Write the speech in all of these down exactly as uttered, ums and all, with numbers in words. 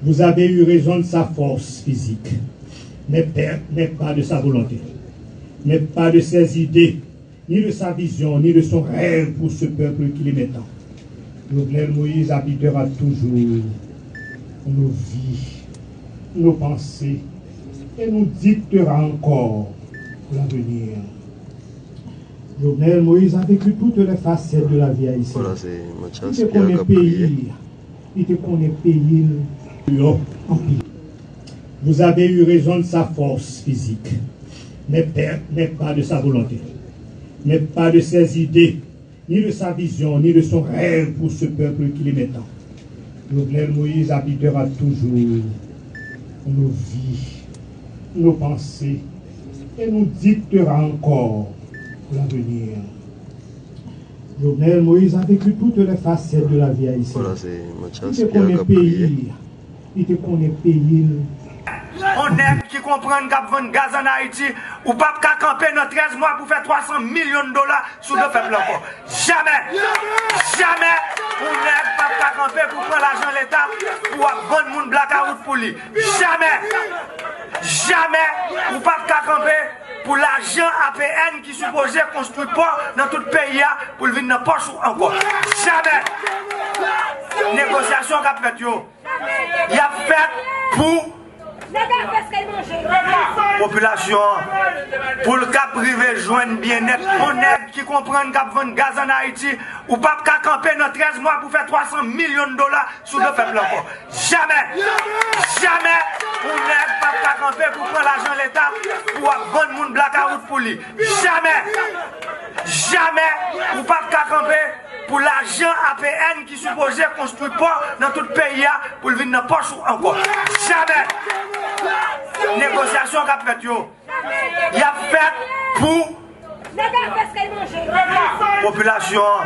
Vous avez eu raison de sa force physique, mais, per- mais pas de sa volonté, mais pas de ses idées, ni de sa vision, ni de son rêve pour ce peuple qu'il aimait tant. Jovenel Moïse habitera toujours nos vies, nos pensées, et nous dictera encore l'avenir. Jovenel Moïse a vécu toutes les facettes de la vie haïtienne. Li te konnen peyi, li te konnen peyi l anpil. Vous avez eu raison de sa force physique, mais, per- mais pas de sa volonté, mais pas de ses idées, ni de sa vision, ni de son rêve pour ce peuple qu'il aimait tant. Jovenel Moïse habitera toujours nos vies, nos pensées, et nous dictera encore l'avenir. Jovenel Moïse a vécu toutes les facettes de la vie haïtienne. Li te konnen peyi, li te konnen peyi l. On nèg ki konprann k ap vann gaz ann Ayiti, ou p ap ka kanpe nan trèz mwa pou fè twa san milyon dola sou do pèp la ankò. Jamè! Jamè! On nèg p ap ka kanpe pou pran lajan leta pou ap vann moun blakawout pou li. Jamè! Jamè! Ou p ap ka kanpe pou lajan A P N ki sipoze konstwi pò nan tout peyi a pou l vin nan pòch ou ankò. Jamè! Negosyasyon k ap fèt yo, y ap fèt pou popilasyon an, pou l kab rive jwenn byennèt. On nèg ki konprann k ap vann gaz ann Ayiti, ou p ap ka kanpe nan trèz mwa pou fè twa san milyon dola sou do pèp la ankò. Jamè! Jamè! On nèg p ap ka kanpe pou pran lajan leta pou ap vann moun blakawout pou li. Jamè! Jamè! Ou p ap ka kanpe pou lajan A P N ki sipoze konstwi pò nan tout peyi a pou l vin nan pòch ou ankò. Jamè! Negosyasyon k ap fèt yo, y ap fèt pou popilasyon an,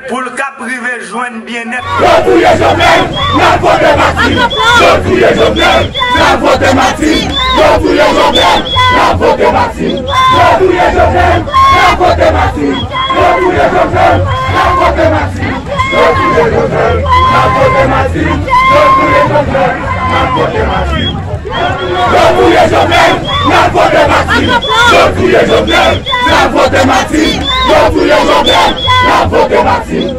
pou l kab rive jwenn byennèt. Yo touye Jovenel, n ap vote Martine. Yo touye Jovenel, n ap vote Martine. Yo touye Jovenel, n ap vote Martine. Yo touye Jovenel, n ap vote Martine. Yo touye Jovenel, n ap vote Martine. Yo touye Jovenel, n ap vote Martine. Yo touye Jovenel, n ap vote Martine. Yo touye Jovenel, n ap vote Martine. Yo touye Jovenel, n ap vote Martine. Yo touye Jovenel, n ap vote Martine.